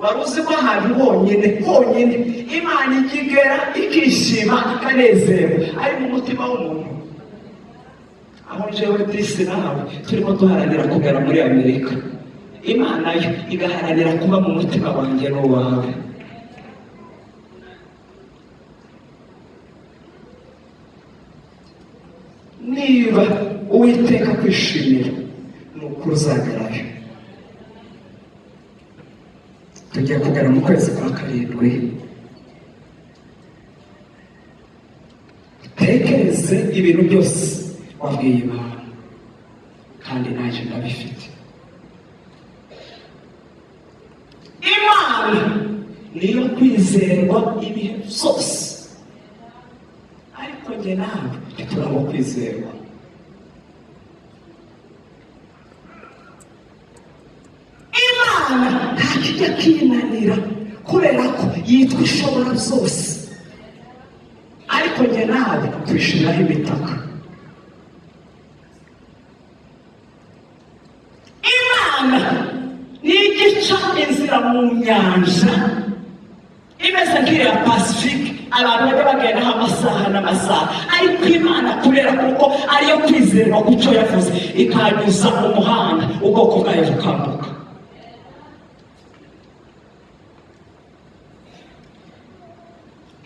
[SPEAKER 1] Wari uzi ko ahantu honyine honyine Imana ijya igera ikishima, ikanezerwa, ari mu mutima w'umuntu? Aho njyewe disi nawe turimo duharanira kugera muri Amerika, Imana yo igaharanira kuba mu mutima wanjye n'uwawe. Niba Uwiteka kwishimira, ni ukuri uzagerayo. Tugiye kugera mu kwezi kwa karindwi. Utekereze ibintu byose wabwiye Imana, kandi nanjye ndabifite. Imana niyo kwizerwa ibihe byose, ariko njye nawe ntiturabo kwizerwa. Imana nta kijya kinanira, kubera ko yitwa Ishobora Byose, ariko njye nawe tuyishiraho imitaka. Imana ni igica inzira mu nyanja imeze nk'iriya Pasifike, abantu bajya bagendaho amasaha n'amasaha, ariko Imana, kubera kuko ariyo kwizerwa ku cyo yavuze, ikanyuza umuhanda, ubwoko bwayo bukambuka.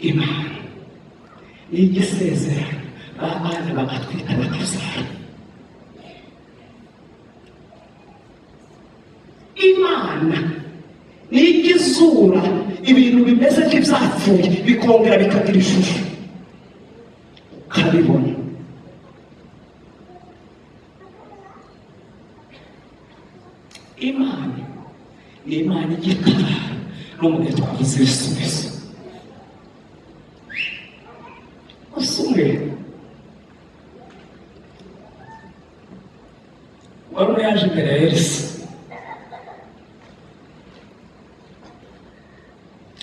[SPEAKER 1] Imana ni igisezerano, ba bana bagatwita, bakabyara. Imana ni igizura ibintu bimeze nk'ibyapfuye, bikongera bikagira ishusho, ukabibona. Imana ni Imana igitabara no mu gihe twabuze ibisubizo. Gusa umwe wari umwe yaje imbere ya Elisa,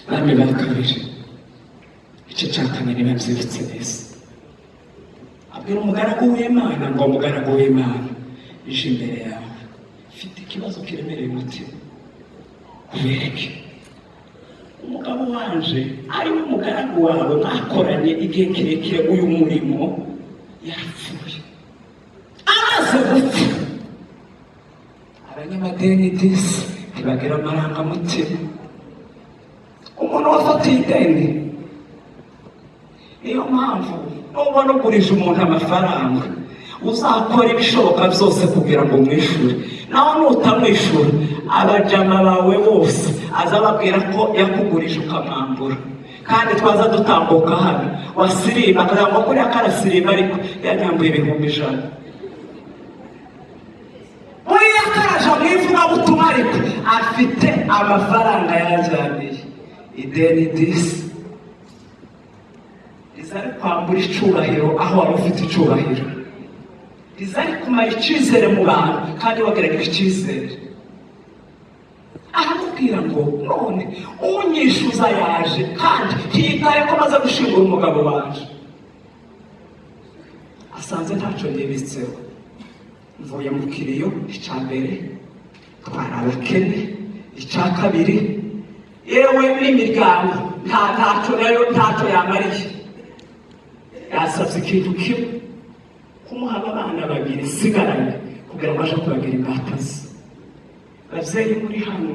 [SPEAKER 1] Bami ba Kabiri igice cya kane, niba mbyibutse neza, abwira umugaragu w'Imana ngo: "Umugaragu w'Imana, ije imbere yawe mfite ikibazo kiremereye umutima." Kubereke umugabo wanje, ari we mugaragu wawe mwakoranye igihe kirekire uyu murimo, yapfuye. Amaze gupfa, abanyamadeni disi ntibagira amarangamutima. Umuntu wafatiye ideni, niyo mpamvu nubona ugurije umuntu amafaranga Uzakora ibishoboka byose kugira ngo umwishure. Naho nutamwishyura, abajama bawe bose azababwira ko yakugurije ukamwambura. Kandi twaza dutambuka hano, wasirimba akagira ngo kuriya karasirimba, ariko yanyambuye 100,000. Buriya karaja mu ivugabutumwa, ariko afite amafaranga yajyaniye ideni. Disi riza kwambura icubahiro aho wari ufite icubahiro, riza kumara icyizere mu bantu kandi wagerageje icyizere. Aramubwira ngo none unyishyuza yaje, kandi ntiyitaye ko maze gushingura umugabo wanje, asanze ntacyo nibitseho, mvuye mu kiriyo. Icya mbere, twari abakene. Icya kabiri, yewe n'imiryango ntacyo nayo, ntacyo yamariye. Yasabye ikintu kimwe: kumuha abana babiri nsigaranye kugira ngo aje kubagira imbata ze. Babyeyi muri hano,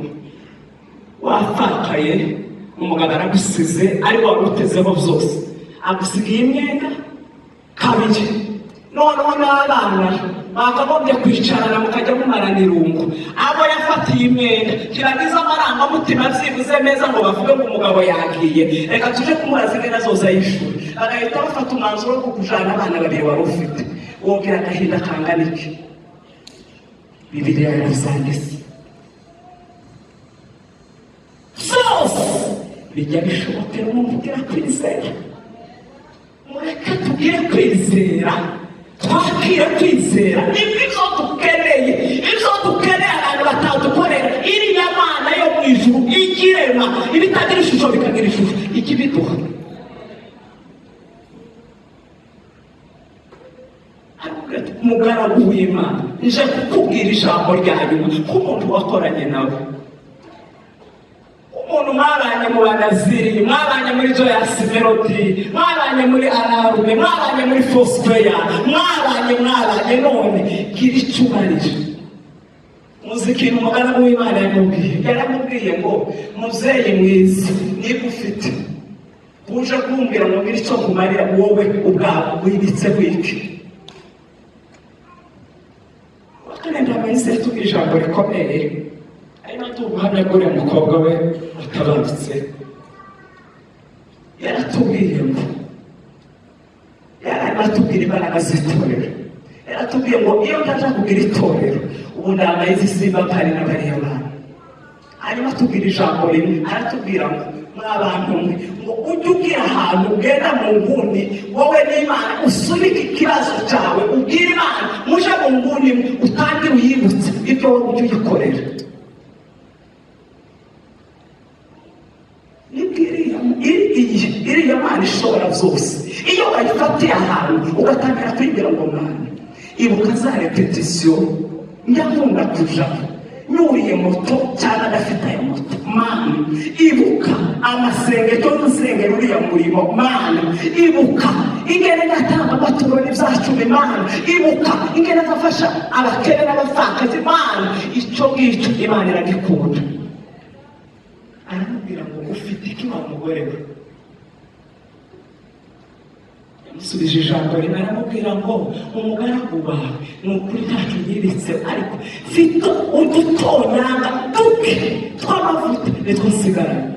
[SPEAKER 1] wapfakaye, umugabo aragusize, ari wari utezeho byose, agusigiye imyenda kabiri. Noneho n'abana bakagombye kwicarana mukajya mumarana irungu, abo yafatiye imyenda ntibagize amarangamutima byibuze meza ngo bavuge ngo umugabo yagiye, reka tuje kumubaza imyenda zose y'ishuri. Bagahita bafata umwanzuro wo kukujana abana babiri wari ufite. Wongera agahinda kangana iki? Bibiliya yarabyanditse byose bijya bishobokera umuntu ugira kwizera. Mureke tugire kwizera, twakire kwizera. Ibyo dukeneye, ibyo dukeneye abantu batadukorera, iriya Mana yo mu ijuru igirema ibitagira ishusho bikagira ishusho, ijya ibiduha. Mugaragu w'Imana, nje kukubwira ijambo rya nyuma k'umuntu wakoranye nawe, umuntu mwabanye mu Banaziri, mwabanye muri Joyous Melody, mwabanye muri Alarm, mwabanye muri Foursquare, mwabanye, mwabanye. None gira icyo ubarira. Muzi ikintu umugaragu w'Imana yamubwiye? Yaramubwiye ngo: "Mubyeyi mwiza, niba ufite uje kumbwira ngo ngire icyo nkumarira, wowe ubwawe wibitse wiki?" Wakane ndamaze tubwira ijambo rikomeye, arimo aduha ubuhamya bw'uriya mukobwa we watabarutse. Yaratubwiye ngo, yararimo atubwira imbaraga z'itorero, yaratubwiye ngo: "Iyo ndaja kugira itorero, ubu ndambaye izi simba mpari na bariya bana." Hanyuma atubwira ijambo rimwe, aratubwira ngo: "Mwa bantu mwe," ngo ujye ubwira ahantu ugenda mu nguni wowe n'Imana, usunike ikibazo cyawe, ubwire Imana, muje mu nguni imwe, utangire uyibutse ibyo wowe ujye uyikorera. Nibwo iriya Mana ishobora byose, iyo wayifatiye ahantu ugatangira kuyibwira ngo: "Mana, ibuka za répétition njya nkunda kujaho nyuriye moto cyangwa adafite ayo moto. Mana, ibuka amasengesho nsengera uriya murimo. Mana, ibuka ingene ndatanga amaturo n'ibyacumi. Mana, ibuka ingene ndafasha abakene n'abapfakazi. Mana." Icyo ngicyo Imana iragikunda. Aramubwira ngo: "Ufite iki, wa mugore we?" Yamusubije ijambo rimwe, aramubwira ngo: "Umugaragu wawe ni ukuri ntacyo yibitse, ariko mfite udutonyanga duke tw'amavuta, nitwo nsigaranye."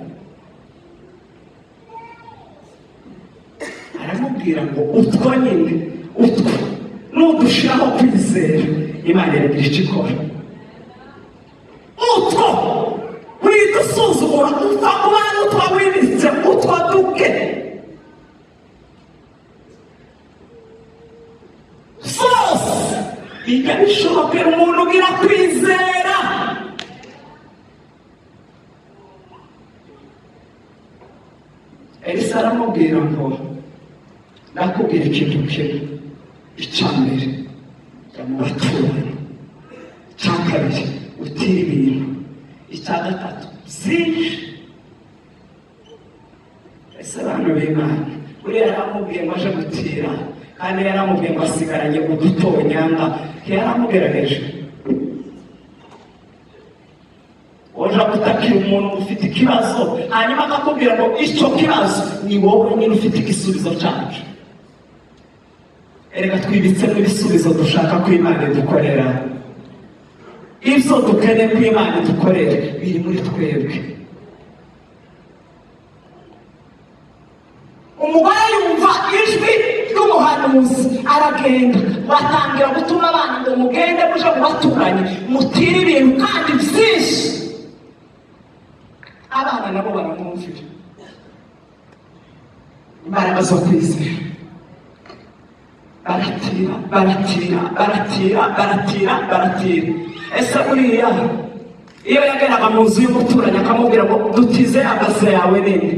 [SPEAKER 1] Aramubwira ngo: "Utwo nyine, utwo nudushiraho kwizera, Imana iragira icyo ikora." Utwo widusuzugura, upfa kuba n'utwo wibitse, utwo duke zose bijya bishobokera umuntu ugira kwizera. Elisa aramubwira ngo: "Ndakubwira ikintu kimwe. Icya mbere, jya mu baturanyi. Icya kabiri, utire ibintu. Icya gatatu, byinshi." Ese abantu b'Imana, buriya yaramubwiye ngo aje gutira, kandi yaramubwiye ngo asigaranye udutonyanga, ntiyaramugerageje? Uje gutakira umuntu ufite ikibazo, hanyuma akakubwira ngo icyo kibazo ni wowe nyine ufite igisubizo cyacu. Erega twibitsemo ibisubizo dushaka ko Imana idukorera. Ibyo dukeneye ko Imana idukorera biri muri twebwe. Umugore yumva ijwi ry'umuhanuzi, aragenda, batangira gutuma abana ngo: "Mugende muje mu baturanyi, mutire ibintu kandi byinshi." Abana nabo baramwumvira. Imbaraga zo kwizera. Baratira, baratira, baratira, baratira, baratira. Ese buriya iyo yageraga mu nzu y'umuturanyi akamubwira ngo: "Dutize amase yawe nini,"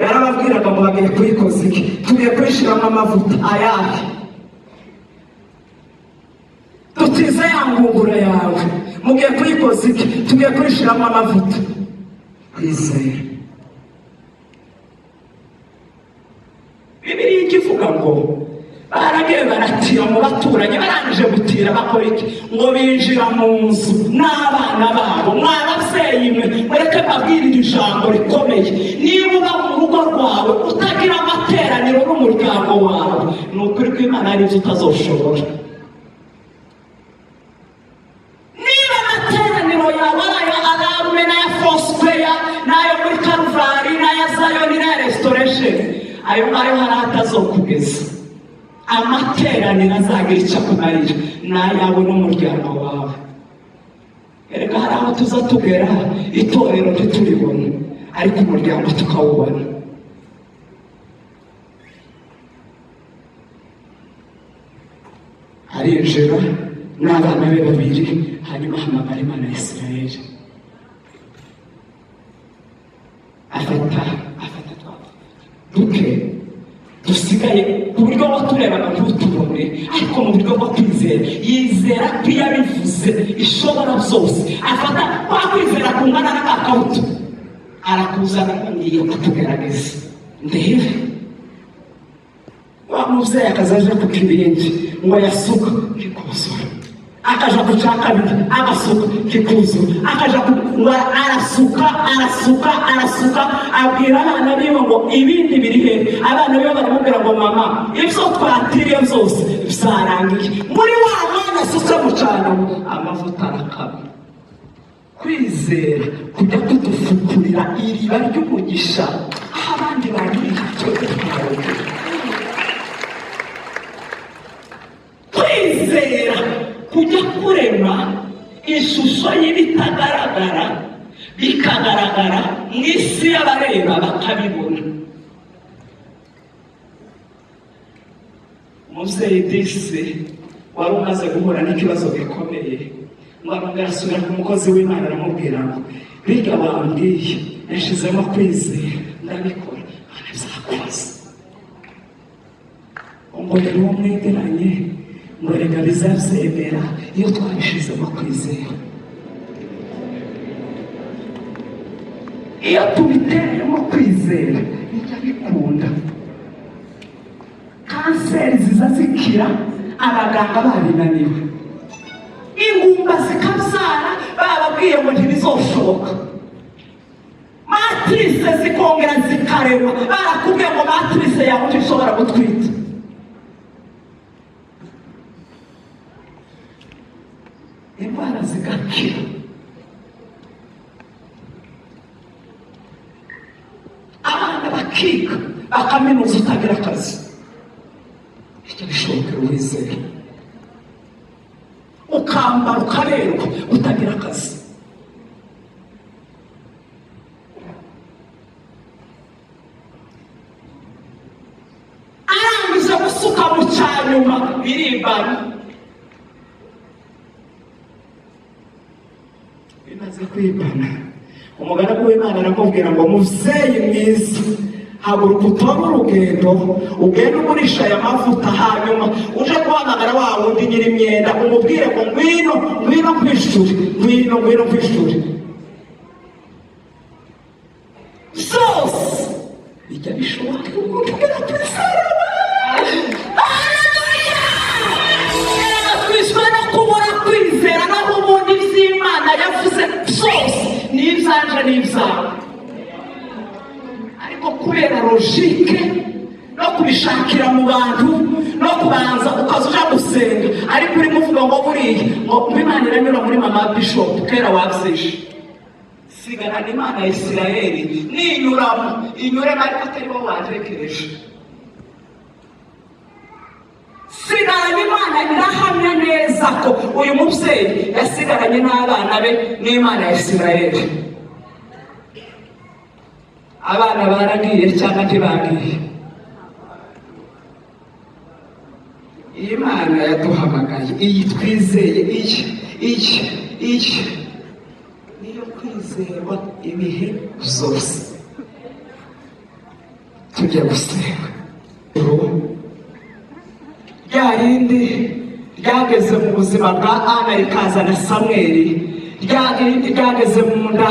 [SPEAKER 1] yarababwiraga ngo: "Bagiye kuyikoza iki? Tugiye kuyishyiramo amavuta ayahe? Dutize ya ngunguru yawe, mugiye kuyikoza iki? Tugiye kuyishyiramo amavuta." Kwizera. Bibiliya ijya ivuga ngo baragiye baratira mu baturanyi. Barangije gutira bakora iki? Ngo binjira mu nzu n'abana babo. Mwa babyeyi mwe, mureke mbabwirire ijambo rikomeye: niba uba mu rugo rwawe utagira amateraniro n'umuryango wawe, ni ukuri ko Imana hari ibyo utazoshobora. Niba amateraniro yawe ari ayo Alarm n'aya Foursquare n'ayo muri Karuvari n'aya Zion n'aya Restoration, ayo ngayo hari aho atazokugeza. Amateraniro azagira icyo akumarira ni ayawe n'umuryango wawe. Erega hari aho tuza tugera itorero ntituribone, ariko umuryango tukawubona. Arinjira n'abana be babiri, hanyuma ahamagara Imana ya Isirayeli. Afata twa duke dusigaye, ku buryo waturebaga ntutubone, ariko mu buryo bwo kwizera yizera ko iyo abivuze ishobora byose. Afata kwa kwizera kungana na ka kabuto, arakuzana ngo: "Ngiye kutugerageza ndebe." Wa mubyeyi akaza aje ku kibindi, ngo yasuka kikuzura, akaja ku cya kabiri agasuka kikuzura, akaja ku ngo arasuka, arasuka, arasuka. Abwira abana biwe ngo: "Ibindi biri he?" Abana biwe baramubwira ngo: "Mama, ibyo twatiriye byose byarangiye." Muri wa mwana asutse mu cyano, amavuta arakama. Kwizera kujya kudufukurira iriba ry'umugisha aho abandi banyurira, twebwe tukarongera. Kwizera kujya kurema ishusho y'ibitagaragara bikagaragara mu isi y'abareba, bakabibona. Umubyeyi disi wari umaze guhura n'ikibazo gikomeye, ngo arongera asubira ku mukozi w'Imana, aramubwira ngo: "Birya wambwiye yashizemo kwizera, ndabikora, none byakoze." Ngo rero uwo mwegeranye ngo: "Reka bizabyemera iyo twabishizemo kwizera." Iyo tubiteremo kwizera bijya bikunda. Kanseri ziza zikira abaganga babinaniwe, ingumba zikabyara bababwiye ngo ntibizoshoboka, matrice zikongera zikarema barakubwiye ngo matrice yawe ntishobora gutwita. Indwara zigakira, abana bakiga bakaminuza utagira akazi. Icyo bishobokera uwizera. Ukambara ukaberwa utagira akazi. Arangije gusuka mu cyanyuma, birimbana. Bimaze kwibana, umugaragu w'Imana aramubwira ngo: "Mubyeyi mwiza, haguruka utore urugendo, ugende ugurisha aya mavuta, hanyuma uje guhamagara wa wundi nyiri imyenda, umubwire ngo: 'Ngwino, ngwino kwishuri, ngwino, ngwino kwishuri.'" Byose bijya bishoboka umuntu ugera kuri Salomo. Haleluya! Twishwe no kubura kwizera, naho ubundi iby'Imana yavuze byose ni ibyanje n'ibyawe. Ariko kubera logique No kubishakira mu bantu, no kubanza ukaza uja gusenga, ariko urimo uvuga ngo buriya ngo Imana iranyura muri mama bishop. Kera wabyishe. Sigarana Imana ya Isirayeli. Ninyuramo inyuremo, ariko atari wowe watekereje. Sigaranye Imana. Ndahamya neza ko uyu mubyeyi yasigaranye n'abana be n'Imana ya Isirayeli. Abana baragiye cyangwa ntibagiye? Iyi Mana yaduhamagaye, iyi twizeye, iyi niyo kwizerwa ibihe byose. Tujya gusenga. Rya rindi ryageze mu buzima bwa Ana rikazana Samweli, rya rindi ryageze mu nda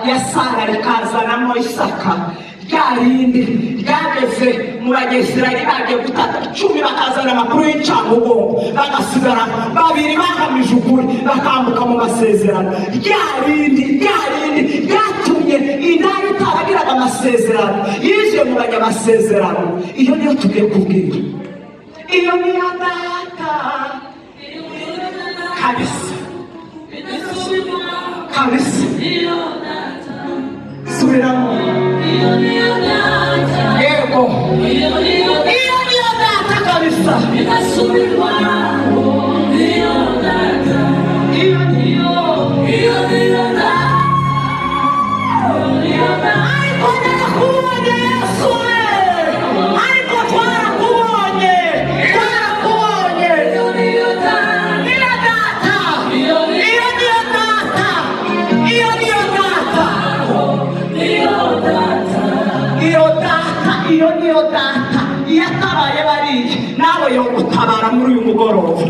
[SPEAKER 1] ya Sara rikazanamo Isaka, rya rindi ryageze mu Banyesirayeli bagiye gutata 10, bakazana amakuru y'incamugongo, bagasigara babiri bahamije ukuri, bakambuka mu masezerano, rya rindi, rya rindi ryatumye indaya itaragiraga amasezerano yinjiye mu banyamasezerano, iyo niyo tugiye kubwira. Iyo niyo data kabisa kabisa. Subiramo. Yego, iyo niyo data kabisa. Iyo niyo. Ariko narakubonye, Yesu we! Ariko twarakubonye, twarakubonye. Niyo data, iyo niyo data, iyo niyo data, iyo data, iyo niyo data. Iyo atabaye bariya, nawe yo gutabara muri uyu mugoroba.